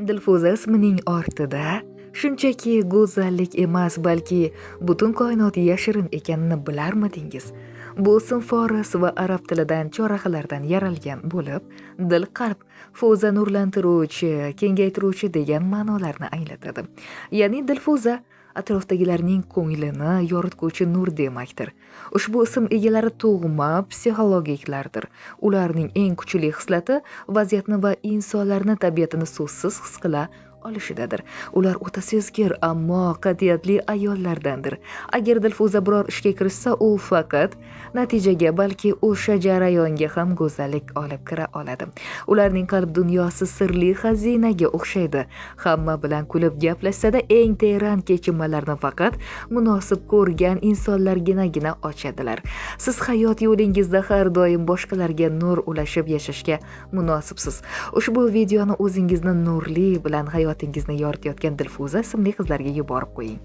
Dilfuza ismining ortida shunchaki go'zallik emas, balki butun koinot yashirin ekanini bilarmidingiz? Bu ism fors va arab tilidan chorrahalardan yaralgan bo'lib, dil qalb, fuza nurlantiruvchi, kengaytiruvchi degan ma'nolarni anglatadi. Ya'ni Dilfuza atrofdagilarning ko'nglini yoritguvchi nur demakdir. Ushbu ism egalari tug'ma psixologiklardir. Ularning eng kuchli xislati vaziyatni va insonlarni tabiatini so'zsiz his qila olishidadir. Ular o'ta sezgir, ammo qat'iyatli ayollardandir. Agar Dilfuza biror ishga kirishsa, u faqat natijaga, balki o'sha jarayonga ham go'zallik olib kira oladi. Ularning qalb dunyosi sirli xazinaga o'xshaydi. Hamma bilan kulib gaplashsa-da, eng teran kechinmalarni faqat munosib ko'rgan insonlarginagina ochadilar. Siz hayot yo'lingizda har doim boshqalarga nur ulashib yashashga munosibsiz. Ushbu videoni o'zingizni nurli bilan hayotingizni yoritayotgan Dilfuza ismli qizlarga yuborib qo'ying.